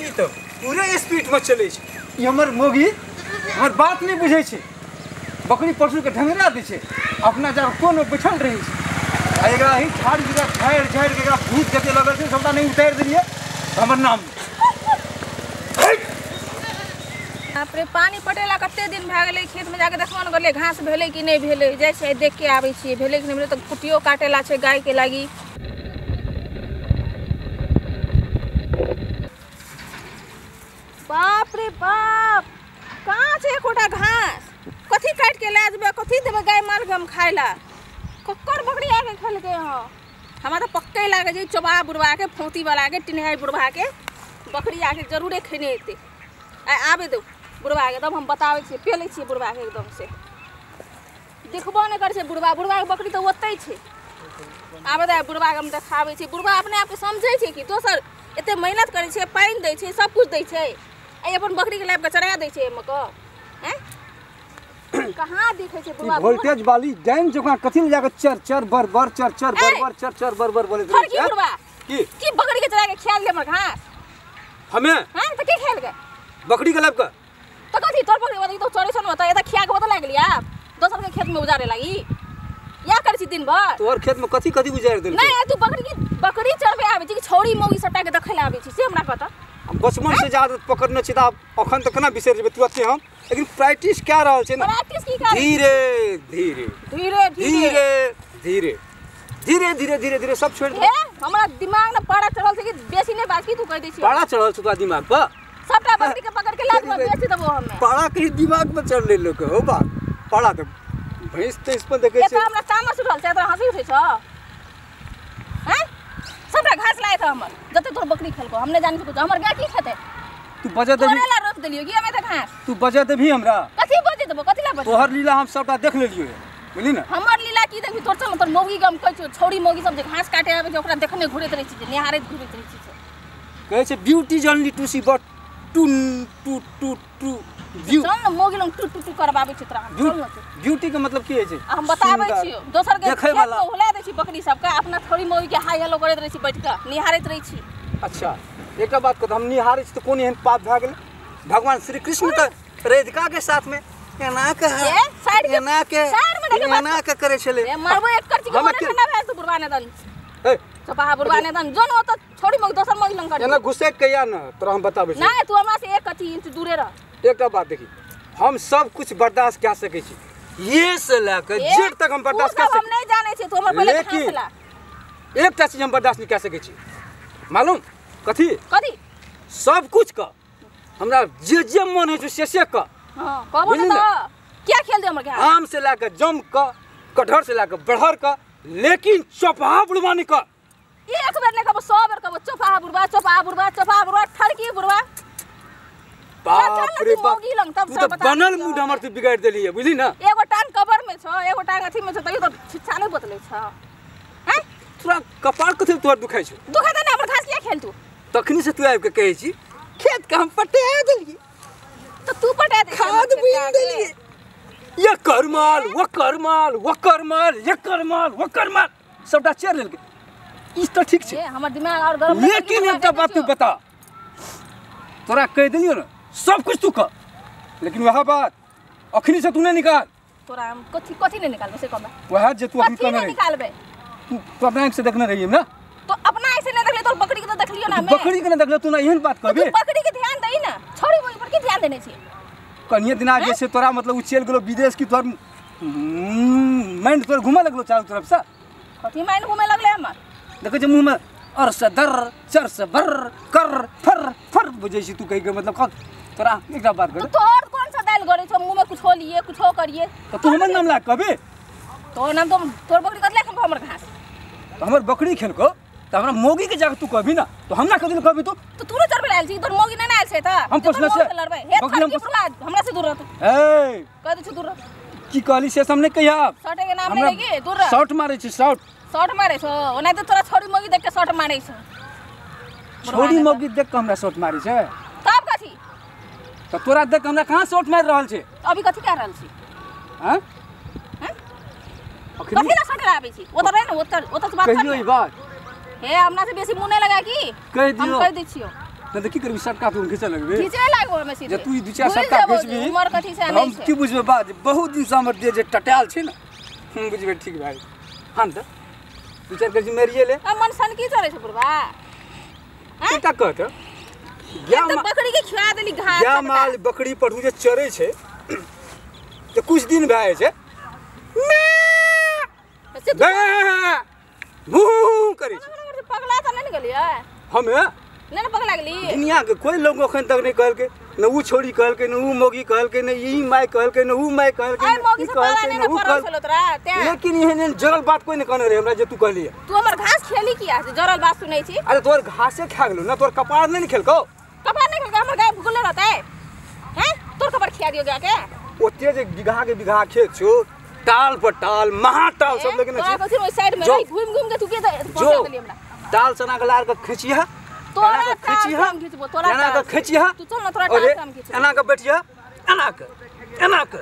ई तऽ पूरे स्पीड में चलै छै। ई हमर मोगी हमर बात नहि बुझै छै, बकरी पशु के ढंगरा दै छै, अपना जाके कोनो बैठल रहै छै। आ एकरा ही झाड़ि एकरा झाड़ि झाड़ि के एकरा भूत जते लगल छै सबटा नहि उतारि देलियै तऽ हमर नाम। बाप रे, पानी पटेला कते दिन भए गेलै। खेतमे जाके देखबो ने करलियै घास भेलै कि नहि भेलै। जाइ छियै देख के आबै छियै भेलै कि नहि भेलै। तऽ कुटियो काटेला छै गायके लागी। बाप रे बाप, कहाँ छै एकोटा घास? कथी काटि के लए जेबै, कथी देबै गाय मालके हम खाय ला? ककर बकरी आके खेलकै हँ? हमरा तऽ पक्के लागै छै चौबा बुढ़बाके, फौती वालाके, टिन्हाइ बुढ़बाके बकरी आके जरूरे खेने एतै। आइ आबे दू बुढ़बाके, तब हम बताबै छियै, पेलै छियै बुढ़बाके एकदम से। देखबो नहि करै छै बुढ़बा, बुढ़बाके बकरी तऽ ओतै छै। आबे दे बुढ़बाके, हम देखाबै छियै। बुढ़बा अपने आपके समझै छै कि दोसर एते मेहनत करै छै, पानि दै छै, सब कुछ दै छै, आ अपन बकरीके लाबि कऽ चरा दै छै एहिमे कऽ। आँय, कहाँ दिखै छै बुढ़बा? वोल्टेज वाली डैम जकाँ कथी लए जाके चर चर बर बर चर चर बर बर चर चर बर बर बोलैत रहै छै? बुढ़बा की बकरी के चरा के खिया देले हमर घास? हमे हां तऽ के खेलकै बकरी के लाबि कऽ? तऽ कथी तोर बकरी बता, तो चोरी सन होता, एता खिया के बता लागली आप दोसर के खेत में उजारे लागी। या करै छी दिन भर? तोहर खेत में कथी कथी उजारि देलकै? नहीं, तू बकरी की बकरी चरबे आबै छी कि छौड़ी मौगी सबटा के देखै ला आबै छी से हमरा पता। हम बचपन से ज्यादा पकड़ने छी तऽ अखन तऽ केना बिसरि जेबै तुरते हम, लेकिन प्रैक्टिस कए रहल छै ने। प्रैक्टिस की कर? धीरे धीरे धीरे धीरे धीरे धीरे धीरे धीरे धीरे सब छोड़ि दे। हमरा दिमाग ने पारा चढ़ल छै कि बेसी नहि बाज की तू कहि दै छी। पारा चढ़ल छै तोरा दिमाग पर? सबटा बकरी के पकड़ के लात में बेच देबो हमे। पारा के दिमाग में चढ़ले लोक हो बा। पारा तऽ भैंस तैंस पर देखै छै। हमरा तामस उठल छै, तोरा हँसी उठै छौ? हैं, सबटा घास लाए था हमर, जते तोर बकरी खेलको हम नहि जानै छी कुछ। हमर गाय की खेतै? तू बजे देबी? तोरे ला रोप देलियो की हमे तऽ घास? तू बजे देबी हमरा? कथी बजे देबो, कथी ला बजे? तोहर लीला हम सबटा देख लेलियो है, बुझली ना? हमर लीला की देखबी? तोर चल तोर मौगी के हम कहै छियो, छौड़ी मौगी सब जे घास काटे आबै छै ओकरा देखने घुरैत रहै छी, निहारैत घुरैत रहै छी। कहै छै beauty is only to see but to to to to view. चल न मौगी लग टू टू टू करबाबै छै तोरा। ब्यूटी के मतलब की होइ छै? हम बताबै छियो, दोसर के खेत में उला दै छी बकरी सबके, अपना थोड़ी मौगी के हाय हेलो करैत रहै छी, बैठ के निहारैत रहै छी। अच्छा एकटा बात कहत, हम निहारै छी तऽ कोन एहन पाप भए गेलै? भगवान श्री कृष्ण तऽ राधिका के साथ में एना के एना के एना के करै छलै। मारबो एक कर छी के मोने ठंडा भए जेतौ बुढ़बा ने दन। ए चपाहा बुढ़बा ने दन जोन ओत छोड़ी मौगी दोसर मौगी लंग कर एना घुसैक के या न तोरा हम बताबै छी। नहीं, तू हमरा से एक कथी इंच दूरे रह। एकटा बात देखी, हम सब कुछ बर्दाश्त कए सकै छी, ये से लए के जेठ तक हम बर्दाश्त कए सकै। हम नहीं जानै छी, तू हमर पहिले घास ला। एकटा चीज हम बर्दाश्त नहीं कए सकै छी, मालूम कथी? कथी? सब कुछ क हमरा जे जे मन होइ छै से क। हां कहबो न त क्या खेल दे हमर घास? आम से लए के जम क, कटहर से लए के बड़हर क, लेकिन चौपहा बुढ़वा नहीं क। एक बेर नहीं कहबो, 100 बेर कहबो चौपहा बुढ़वा, चौपहा बुढ़वा, चौपहा बुढ़वा, ठड़की बुढ़वा। बाप रे बाप, तू तऽ बनल मूड हमर तू बिगाड़ि देली है, बुझली ना? एगो टांग कबर में छौ, एगो टांग अथी में छौ, तैयो तो छिच्छा नहीं बदलै छौ। हैं, तोरा कपार कथी तोहर दुखाइ छौ? दुखाइ त नै, हमर घास किया खेल तू? तखनी से तू आबि के कहै छी खेत के हम पटा देलियै। तऽ तू पटा दे, खाद बुनि देलियै, एकर माल ओकर माल ओकर माल एकर माल ओकर माल सबटा चेर लेलकै। ई तऽ ठीक छै, हमर दिमाग और गरम। लेकिन एकटा बात तू बता, तोरा कहि देलियौ ने सब कुछ तू कर, लेकिन वह बात अखनी से तू नहीं निकाल। तोरा हम कथी कथी नहीं निकालबे से कहबे? वह जे तू अखनी कहने रही निकालबे, तू अपना आँख से देखने रही ना? तो अपना आँख से नहीं देखले तोर बकरी के तो देखलियो ना। बकरी के नहीं देखले तू ना एहन बात कहबे? तू बकरी के ध्यान देई ना, छोड़ी मोई पर की ध्यान देने छी? कनिए दिना जे से तोरा मतलब उ चल गेलो विदेश की तोर माइंड तोर घुमे लगलो चारू तरफ से। कथी माइंड घुमे लगले हमर? देखै छै मुँह में अर से दर चर से बर कर फर फर बुझै छी तू कहि के मतलब कह। तोरा एकटा बात कह, तोहर कौन सा दाल गरै छौ मुँह में? कुछो लिए कुछो करिए तऽ तू हमर नाम ला कहबे? तोहर नाम तो तोर बकरी कतले खेलको हमर घास? तऽ हमर बकरी खेलको तऽ हमरा मौगी के जाके तू कहबी ना, तो हमरा कथी लए कहबी तू? तो तू चरबै आयल छी, तोर मौगी नै आयल छै तऽ हम पोसने छै। लड़बै हे बकरी हमरा से दूर रह तू। ए कह दै छी दूर रह। की कहली से हम नै कहिया? शॉर्ट के नाम नै लेगी, दूर रह। शॉर्ट मारै छी, शॉर्ट शॉर्ट मारै छौ ओना तऽ तोरा छोड़ी मौगी देख के शॉर्ट मारै छौ। छोड़ी मौगी देख के हमरा शॉर्ट मारै छै तब कथी? तऽ तोरा देख के हमरा कहाँ शॉर्ट मारि रहल छै? अभी कथी कह रहल छी? हां हां कथी ला शॉर्ट लाबै छी? ओतऽ रह ने, ओतऽ ओतऽ से बात कहियो ई बात। हे हमरा से बेसी मुँह नै लगा की कहि दियौ? हम कहि दै छियौ। नहीं तो की करबी सटका तू घिचे लगबे घिचे लागबो हमे सीधे जे तू दू चार सटका घिचबी उमर कथी से हम की बुझबे बात बहुत दिन से हमर देह जे टटायल छै ना हम बुझबे ठीक भाई हां त दू चार कजी मेरिए ले आ मन सन की चले छै बुढ़वा हां का कहत गया बकरी के खिया देली घास गया माल बकरी पढ़ू जे चरे छै त कुछ दिन भए छै से भू करे छै पगला त नै गेलियै हमे नै पगला गेली दुनिया के कोई लोग अखन तक नहीं कहलके न ऊ छोरी कहलके न ऊ मोगी कहलके न ई my कहलके न ऊ my कहलके आई मोगी से पाला नै पड़ल छलो तोरा ते लेकिन एहन एहन जरल बात कोई नै कहने रहे हमरा जे तू कहलिए तू हमर घास खेली किया से जरल बात सुनै छी अरे तोर घासे खा गेलो ना तोर कपार नै खेलको कपार नै खेलको हमर गाय भुगले रहतै हैं तोर कपार खिया दियो गाय के ओते जे बिघा के बिघा खेत छो टाल पर टाल महाटाल सब लेकिन तोरा कथि ओइ साइड में रही घुम घुम के तू के पहुंचा देली हमरा टाल सना के लार के खिचिया तोरा खिचिया हम खिचबो तोरा एना के खिचिया तू चल ना तोरा टाल से हम खिचबो एना के बैठिया एना के एना के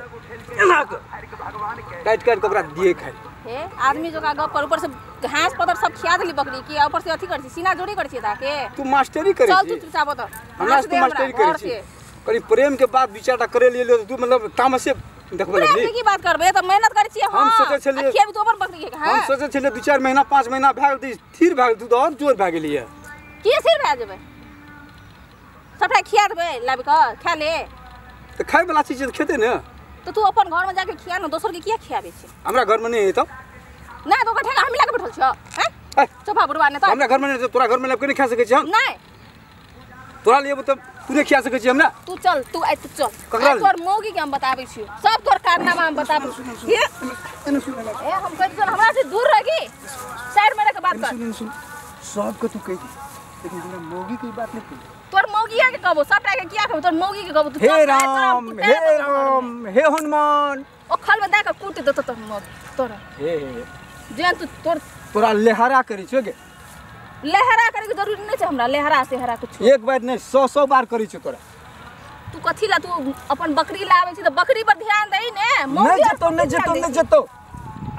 एना के काट काट के ओकरा दिए खाइ हे आदमी जो का गप पर ऊपर से घास पत्थर सब खिया देली बकरी के ऊपर से अथी कर छी सीना जोड़ी कर छी ताके तू मास्टरी करे चल तू चुपचाप त हमरा तू मास्टरी करे छी कनी प्रेम के बात विचार करे लिए तू मतलब तामसे देखबे लगली प्रेम की बात करबे त मेहनत करे छी हम सोचे छलिए खियाबी तो ऊपर बकरी के हम सोचे छलिए 2 4 महीना 5 महीना भए गेल स्थिर भए गेल तू त और जोर भए गेलिए की सिर भए जेबै सबटा खिया देबै लाबि क खा ले त खाइ वाला चीज त खेते ने त तू अपन घर में जाके खिया न दोसर के किया खियाबे छी हमरा घर में नहीं है त ना तो ठेका हम लाके बैठल छियो हैं चोफा बुढ़वा ने त हमरा घर में नहीं तोरा घर में लाबि के नहीं खा सकै छी हम नहीं तोरा लिए त तू नहीं खिया सकै छी हमरा तू चल तू आइ तू चल तोर मौगी के हम बताबै छियो सब तोर कारनामा हम बताबै छी एने सुन ए हम कहि दियो हमरा से दूर रही साइड में रह के बात कर सुन सुन सब के तू कहि दे लेकिन हमरा मौगी के बात नहीं कहि तोर मौगी के कहबो सबटा के किया कहबो तोर मौगी के कहबो तू हे राम हे राम हे हनुमान ओ खल में दा के कूट देतो तोर मौगी तोरा हे हे जेन तू तोर तोरा लेहरा करै छौ गे लेहरा करे के जरूरी नहीं छै हमरा लेहरा से हरा कुछ एक बार नहीं 100 100 बार करै छौ तोरा तू कथी ला तू अपन बकरी लाबै छी त बकरी पर ध्यान देई ने नहीं जेतो नहीं जेतो नहीं जेतो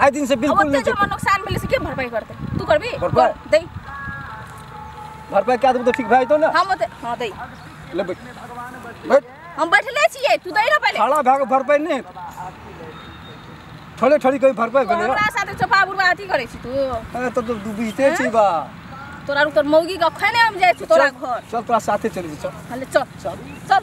आइ दिन से बिल्कुल नहीं जेतो नुकसान मिले से के भरपाई करते तू करबी भरपाई दे भरपाई क्या देबो तो ठीक भए जेतौ ना हम ओते हां दे ले बैठ बैठ हम बैठले छियै तू दे ना पहिले खड़ा भए के भरपाई नहीं थोड़े थोड़ी कोई भरपाई भेलै हमरा साथे चोपा बुढ़वा अथी करै छी तू अरे तब तो बुझते छी बा तोरा तोर मौगी के अखने हम जाइ छी तोरा घर चल तोरा साथे चलि चल हले चल चल चल।